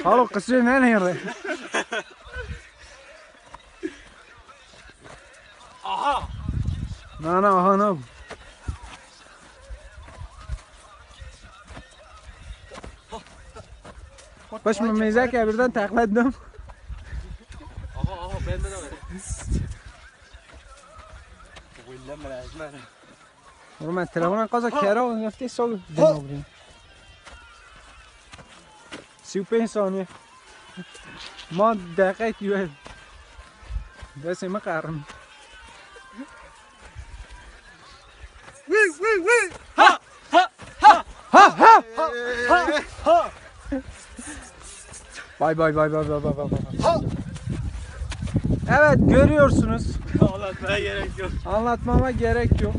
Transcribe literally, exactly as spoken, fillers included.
Halo, qisê nenêre. Aha. Na, na, aha, na. Baş mı mezek ya, birden takla ettim. Aha, aha, ben de var. Wille mi lazım? Oğlum, ben telefona kaza kere o nefti sol dönüyorum. Si û pênc saniye. Ma deqet yuel. Destê me qerim. Vay, vay, vay, vay, vay, vay, vay. Evet, görüyorsunuz. Anlatmaya gerek yok. Anlatmama gerek yok.